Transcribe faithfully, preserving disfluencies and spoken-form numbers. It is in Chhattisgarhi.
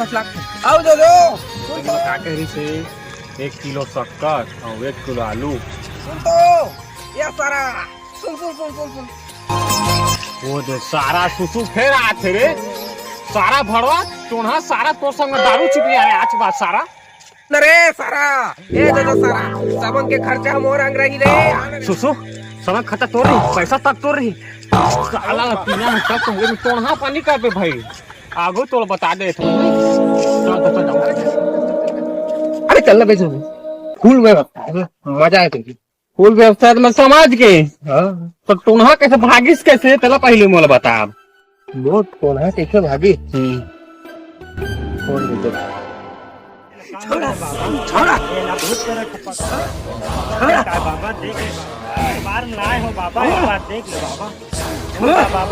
अउ दे दो। सुन तो। का कह रही से? एक किलो शक्कर अउ एक किलो आलू। सुन तो, ये सारा, सुन, सुन, सुन, सुन, सुन। वो दे सारा सुसु फेर आथे रे। सारा भड़वा, टोनहा सारा तोर संग दारू चिपिया रे आज बात सारा। अरे सारा, ए दे दो सारा, सबन के खर्चा मोर अंग रही रे। सुसु, सबन खर्चा तोर रही, पैसा तक तोर रही। साला पीना है तब तुम टोनहा पानी कर पे भाई। आगो तोल बता दे तू। चल तो चल। अरे चल ना बेचो। फुल व्यवस्था है, मजा आए तुझे। फुल व्यवस्था है तो मैं समाज के। हाँ। तो टोनहा कैसे भागिस कैसे, तेला पहले मोला बता। वो टोनहा कैसे भागी? हम्म। छोड़ दे। छोड़ा, छोड़ा। छोड़ा। बाबा देख ले बाबा। एक बार ना आए हो बाबा, एक बार देख ले बाबा। छोड़ा। बाबा।